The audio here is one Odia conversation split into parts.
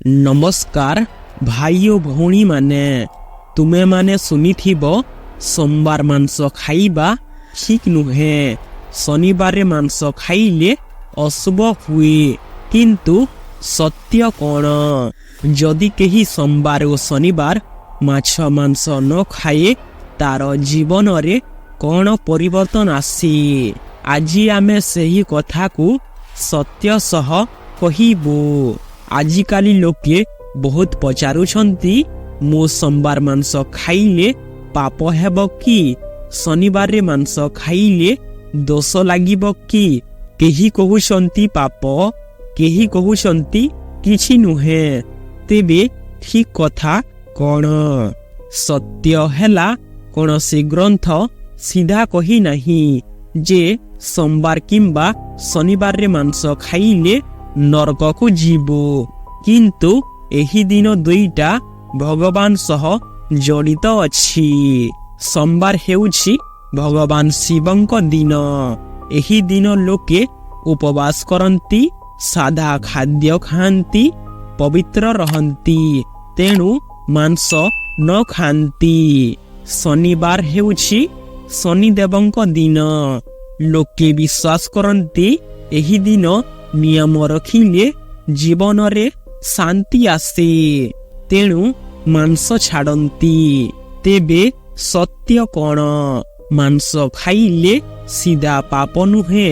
ନମସ୍କାର ଭାଇ ଓ ଭଉଣୀମାନେ। ତୁମେମାନେ ଶୁଣିଥିବ, ସୋମବାର ମାଂସ ଖାଇବା ଠିକ୍ ନୁହେଁ, ଶନିବାରରେ ମାଂସ ଖାଇଲେ ଅଶୁଭ ହୁଏ। କିନ୍ତୁ ସତ୍ୟ କ'ଣ? ଯଦି କେହି ସୋମବାର ଓ ଶନିବାର ମାଛ ମାଂସ ନ ଖାଏ, ତାର ଜୀବନରେ କ'ଣ ପରିବର୍ତ୍ତନ ଆସେ? ଆଜି ଆମେ ସେହି କଥାକୁ ସତ୍ୟ ସହ କହିବୁ। ଆଜିକାଲି ଲୋକେ ବହୁତ ପଚାରୁଛନ୍ତି, ମୁଁ ସୋମବାର ମାଂସ ଖାଇଲେ ପାପ ହେବ କି? ଶନିବାରରେ ମାଂସ ଖାଇଲେ ଦୋଷ ଲାଗିବ କି? କେହି କହୁଛନ୍ତି ପାପ, କେହି କହୁଛନ୍ତି କିଛି ନୁହେଁ। ତେବେ ଠିକ୍ କଥା କ'ଣ? ସତ୍ୟ ହେଲା, କୌଣସି ଗ୍ରନ୍ଥ ସିଧା କହିନାହିଁ ଯେ ସୋମବାର କିମ୍ବା ଶନିବାରରେ ମାଂସ ଖାଇଲେ ନରକକୁ ଯିବୁ। କିନ୍ତୁ ଏହି ଦିନ ଦୁଇଟା ଭଗବାନ ସହ ଜଡ଼ିତ ଅଛି। ସୋମବାର ହେଉଛି ଭଗବାନ ଶିବଙ୍କ ଦିନ। ଏହି ଦିନ ଲୋକେ ଉପବାସ କରନ୍ତି, ସାଧା ଖାଦ୍ୟ ଖାଆନ୍ତି, ପବିତ୍ର ରହନ୍ତି, ତେଣୁ ମାଂସ ନ ଖାଆନ୍ତି। ଶନିବାର ହେଉଛି ଶନିଦେବଙ୍କ ଦିନ। ଲୋକେ ବିଶ୍ୱାସ କରନ୍ତି, ଏହି ଦିନ ନିୟମ ରଖିଲେ ଜୀବନରେ ଶାନ୍ତି ଆସେ, ତେଣୁ ମାଂସ ଛାଡ଼ନ୍ତି। ତେବେ ସତ୍ୟ କ'ଣ? ମାଂସ ଖାଇଲେ ସିଧା ପାପ ନୁହେଁ,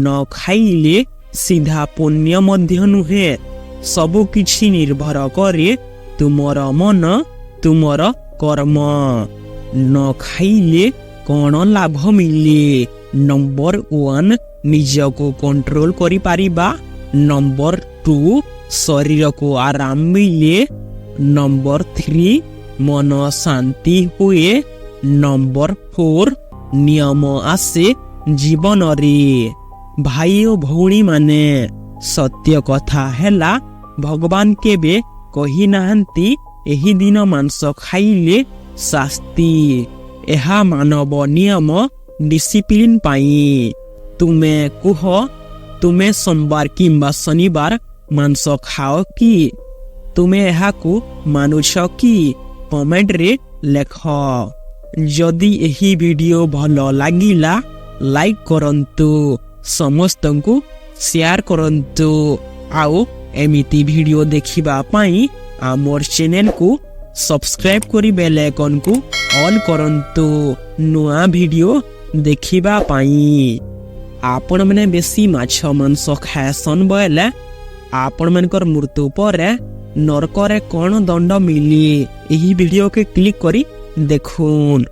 ନ ଖାଇଲେ ସିଧା ପୁଣ୍ୟ ମଧ୍ୟ ନୁହେଁ। ସବୁ କିଛି ନିର୍ଭର କରେ ତୁମର ମନ, ତୁମର କର୍ମ। ନ ଖାଇଲେ କ'ଣ ଲାଭ ମିଳେ? ନମ୍ବର 1, ନିଜକୁ କଣ୍ଟ୍ରୋଲ କରିପାରିବା। ନମ୍ବର 2, ଶରୀରକୁ ଆରାମ ମିଳେ। ନମ୍ବର 3, ମନ ଶାନ୍ତି ହୁଏ। ନମ୍ବର 4, ନିୟମ ଆସେ ଜୀବନରେ। ଭାଇ ଓ ଭଉଣୀମାନେ, ସତ୍ୟ କଥା ହେଲା, ଭଗବାନ କେବେ କହିନାହାନ୍ତି ଏହି ଦିନ ମାଂସ ଖାଇଲେ ଶାସ୍ତି। ଏହା ମାନବ ନିୟମ, ଡିସିପ୍ଲିନ ପାଇଁ। ତୁମେ କୁହ, ତୁମେ ସୋମବାର କିମ୍ବା ଶନିବାର ମାଂସ ଖାଅ କି? ତୁମେ ଏହାକୁ ମାନୁଛ କି? କମେଣ୍ଟରେ ଲେଖ। ଯଦି ଏହି ଭିଡ଼ିଓ ଭଲ ଲାଗିଲା, ଲାଇକ୍ କରନ୍ତୁ, ସମସ୍ତଙ୍କୁ ସେୟାର କରନ୍ତୁ ଆଉ ଏମିତି ଭିଡ଼ିଓ ଦେଖିବା ପାଇଁ ଆମର ଚ୍ୟାନେଲକୁ ସବସ୍କ୍ରାଇବ୍ କରି ବେଲ୍ ଆଇକନ୍କୁ ଅଲ୍ କରନ୍ତୁ ନୂଆ ଭିଡ଼ିଓ ଦେଖିବା ପାଇଁ। ଆପଣମାନେ ବେଶୀ ମାଛ ମାଂସ ଖାଏସନ୍ ବୋଇଲେ ଆପଣମାନଙ୍କର ମୃତ୍ୟୁ ପରେ ନରକରେ କ'ଣ ଦଣ୍ଡ ମିଲେ, ଏହି ଭିଡ଼ିଓକେ କ୍ଲିକ୍ କରି ଦେଖୁନ୍।